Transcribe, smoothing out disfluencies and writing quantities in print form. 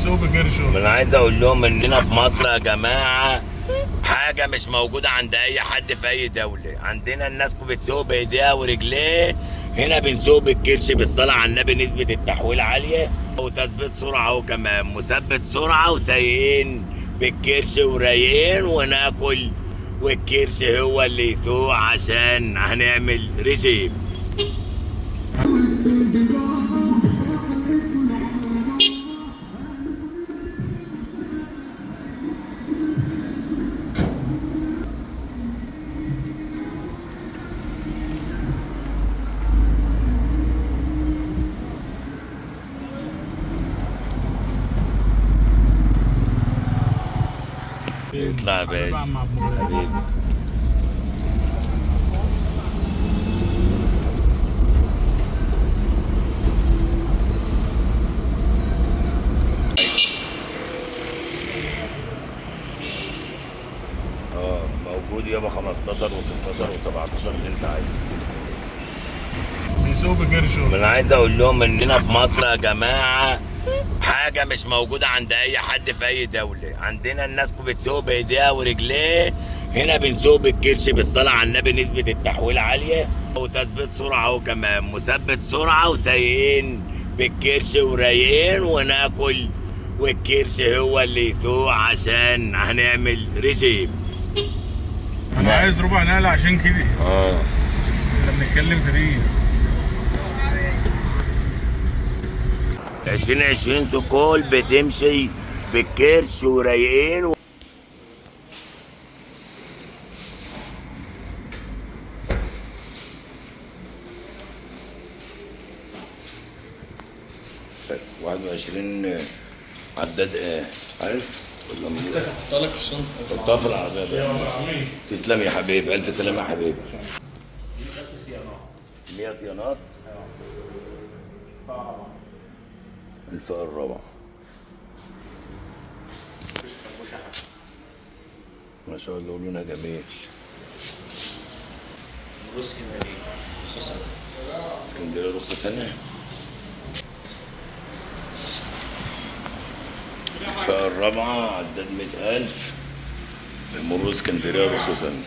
بيسوق بكرشه. انا عايز اقول لهم اننا في مصر يا جماعة حاجة مش موجودة عند اي حد في اي دولة. عندنا الناس بتسوق بايديها ورجليه، هنا بنسوق بالكرش بالصلاة على النبي، نسبه التحويل عالية وتثبيت سرعة وكمان مثبت سرعة، وسايقين بالكرش ورايقين وناكل، والكرش هو اللي يسوق عشان هنعمل رجيم. اطلع يا باشا حبيبي. اه موجود يابا 15 و16 و17 اللي انت عايزه. بيسوق بكرشه. انا عايز اقول لهم اننا في مصر يا جماعة حاجة مش موجودة عند اي حد في اي دولة. عندنا الناس بتسوق بايديها ورجليه، هنا بنسوق بالكرش بالصلاة على النبي، نسبه التحويل عالية وتثبيت سرعة وكمان مثبت سرعة، وسايقين بالكرش ورايقين وناكل، والكرش هو اللي يسوق عشان هنعمل رجيم. انا عايز ربع نقل عشان كده. احنا بنتكلم في دي 2020 تقول بتمشي بالكرش ورايقين. 21 عداد ايه عارف ولا احطها لك في الشنطة. حطها في العربية بقى. تسلم يا حبيبي، الف سلامه يا حبيبي. 100 صيانات. الفئة الرابعة. ما شاء الله لونها جميل. اسكندرية خصوصا. اسكندرية رخصة سنة. الفئة الرابعة عداد 100,000 مرور اسكندرية رخصة سنة.